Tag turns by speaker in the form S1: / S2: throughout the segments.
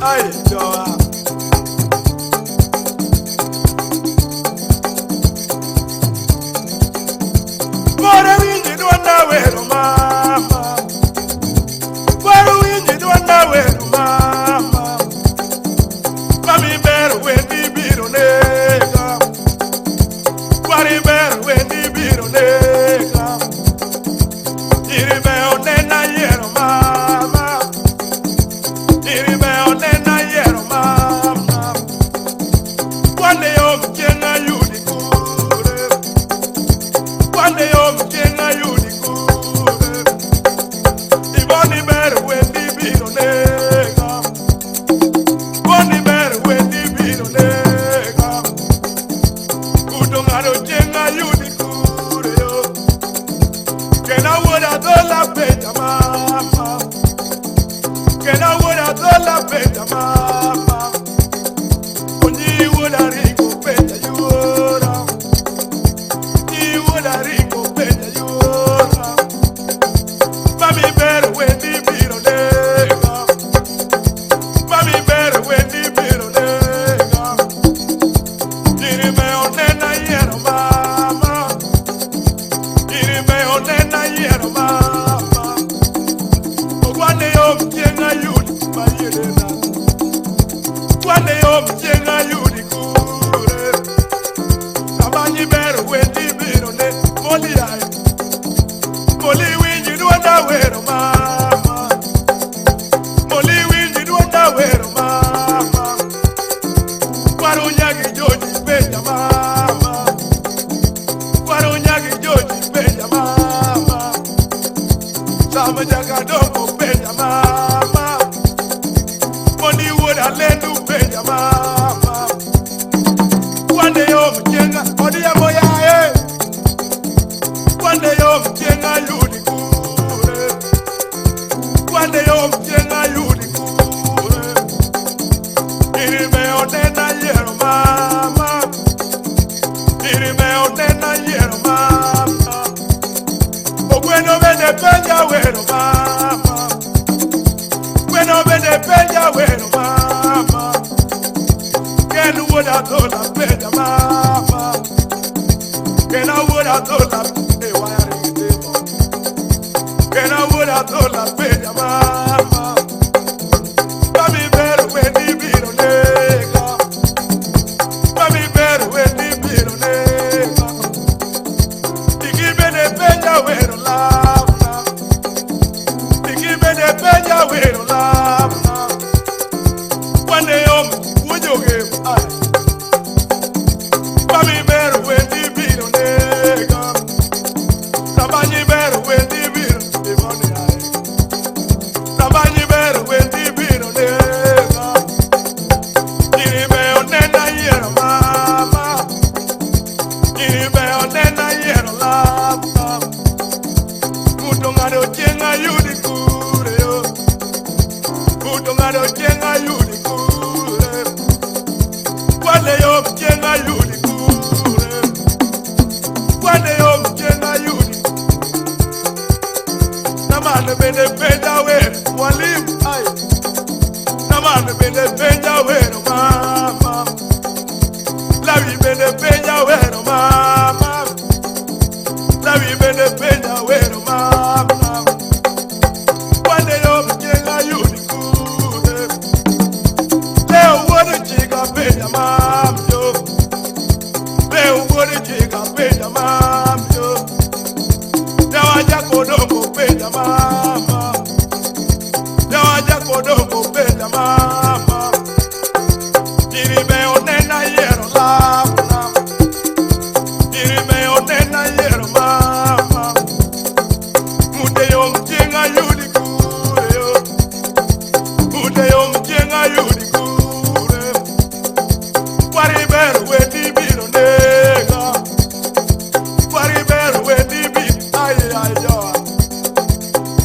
S1: Ai joa. Kwara winji dwanda wero mama. Kwara winji dwanda wero mama. Mami ber wendi biro nega. Kwari ber wendi biro nega. Iribe onena yiero mama. Iribe onena yiero mama. Kwande yom chieng' ayudi kure. Kwande yom chieng' ayudi kure. Iboni ber wendi biro nega. Iboni ber wendi biro nega. Kuto ng'ado chieng' ayudi kure yo. Kena wuoda dhola penja mama. Kena wuoda dhola penja mama. Onyi wuoda ringo penja yuora. Onyi wuoda ringo penja yuora. Mami ber wendi biro nega. Mami ber wendi biro nega. Nyiri be onena yiero mama. Nyiri be onena yiero mama. Ogwane yom chieng' ayudi mayienena. Ogwane yom chieng' ayudi kure. Kamanyi ber wendi biro ne moli ai. Moli winji dwonda wero mama. Moli winji dwonda wero mama. Kwaro nyagi joji penja mama. Kwaro nyagi joji penja mama. Sama jaga dongo penja mama. Mondi wuoda lendu penja mama. Kwande yom chieng' odhiambo yaye. Kwande yom chieng' ayudi kure. Kwande yom chieng' ayudi kure. Iribe onena yiero mama. Iribe onena yiero mama. Ogweno bende penja wero mama. Gweno bende penja wero mama. Ken wuoda dhola penja mama. Ken wuoda dhola e waya ringitimo. Ken wuoda dhola penja mama. Mami ber wendi biro nega. Mami ber wendi biro nega. Digi bende penja wero lamna. Digi bende penja wero lamna. Kwande yom wuojoge ai. Mami ber wendi biro nega. Tabanyi ber wendi biro iboni ai. Tabanyi ber wendi biro nega. Iribe onena yiero mama. Iribe onena yiero lamna. Kuto ng'ado chieng' ayudi kure yo. Kuto ng'ado chieng' ayudi kure. Kwande yom chieng' ayudi kure. Kwande yom chieng' ayudi. Namane bende penja wero mwalimu ai. Namane bende penja wero mama. Lawi bende penja wero mama. Lawi bende penja wero mama. Kwande yom chieng' ayudi kure. Leo wuod chiga penja mam yo. Leo wuod chiga penja mam yo. Jawa jakodongo penja mama. Jawa jakodongo penja mama. Iribe onena yiero lamna. Iribe onena yiero mama. Mute yom chieng' ayudi kure yo. Mute yom chieng' ayudi kure. Kwari ber wendi biro nega. Kwari ber wendi biro ai ai joa.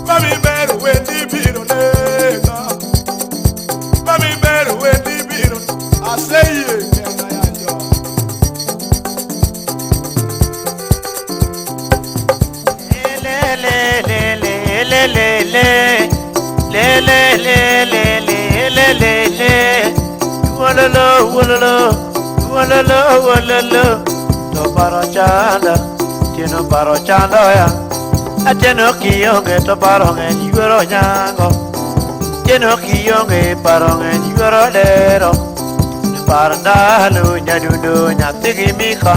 S1: Mami ber wendi biro nega. Mami ber wendi biro aseye kenda ya joa.
S2: Le le le le le le le le le le le le le le. Wololo wololo wololo wololo to paro chanda tieno paro chando ya atieno kionge to paro ng'eny yuoro nyango tieno kionge paro ng'eny yuoro dero par ndalo nyadundo nyathi gi mika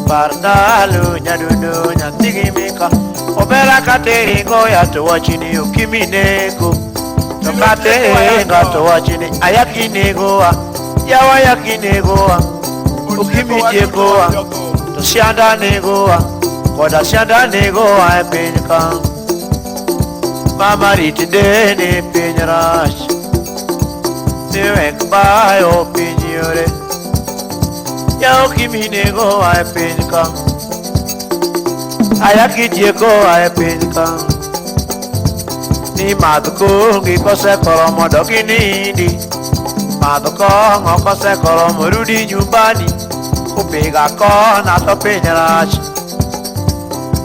S2: par ndalo nyadundo nyathi gi mika obera kateringo ya to wachini okimineko to kateringo to wachini ayakinegoa yawa yakinegoa okimitiekoa to sianda negoa koda sianda negoa e piny ka mama rit deni piny rach niwek bayo piny yore ya okiminegoa e piny ka ayakitiekoa e piny ka ni madh kongi kosekoromo dok inindi madh kong'o kosekoromo rudi nyumbani kupiga kona to piny rach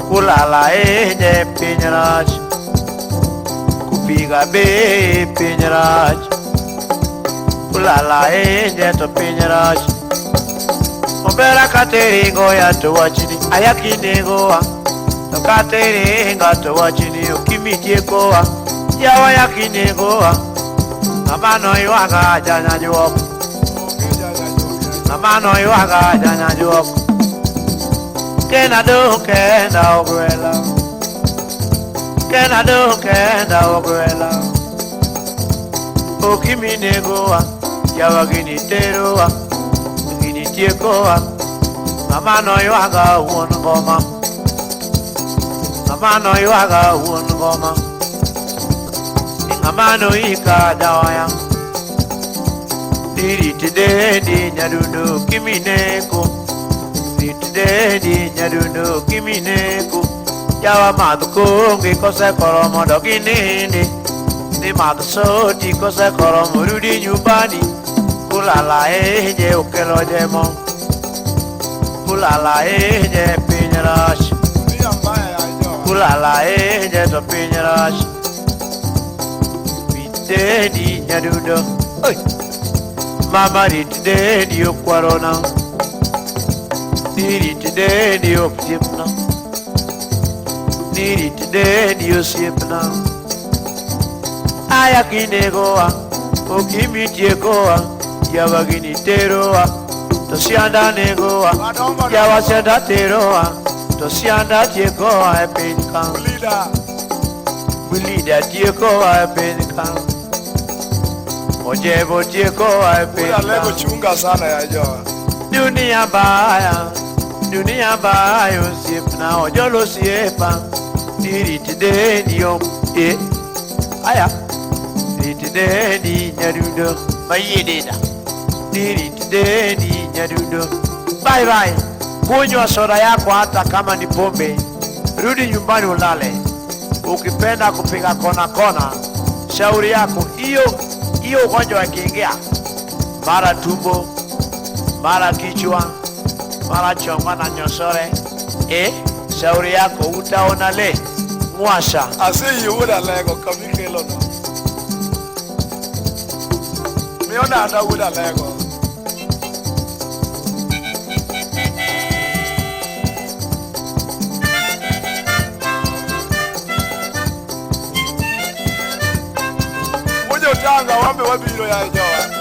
S2: kulala inye piny rach kupiga be piny rach kulala inye to piny rach obera kateringo ya to wachini ayakinegoa to kateringo to wachini okimitiekoa yawa yakinegoa ng'ama noywaga janyajuok ng'ama noywaga janyajuok kena dong kenda ogwela kena dong kenda ogwela okiminegoa yawa gini teroa gini tiekoa ng'ama noywaga wuon ngoma ng'ama noywaga wuon ngoma ng'ama noika dawaya diritidedi nyadundo kimineko diritidedi nyadundo kimineko yawa madh kongi kosekoromo dok inindi ni madh soti kosekoromo rudi nyumbani kulala enye okelo jemo kulala enye piny rach
S1: Dunia mbaya ya jowa.
S2: kulala enye to piny rach ritdedi nyadundo Oi! Mama ritdedi okwarona ni ritdedi osiepna ni ritdedi osiepna ayakinegoa okimitiekoa yawa gini teroa to sianda negoa
S1: Madongo
S2: yawa
S1: dongo.
S2: sianda teroa to sianda tiekoa e piny ka
S1: Leader.
S2: Wilida tiekoa e piny ka Ojebo tiekoa e piny
S1: Wuod Alego
S2: ka
S1: chunga sana ya jowa.
S2: Dunia mbaya osiepna ojolo osiepa diritdeni ok e aya ritdeni nyadundo mayie denda diritdeni nyadundo bye bye kunywa soda yako hata kama ni pombe rudi nyumbani ulale ukipenda kupiga kona kona shauri yako hiyo hiyo ugonjwa akiingia mara tumbo mara kichwa mara chongwa na nyosore shauri yako utaona le mwasha
S1: Aseyie wuod Alego kamikelo no. Miyo nanda wuod Alego. Wuod Otanga wambe wabiro ya jowa.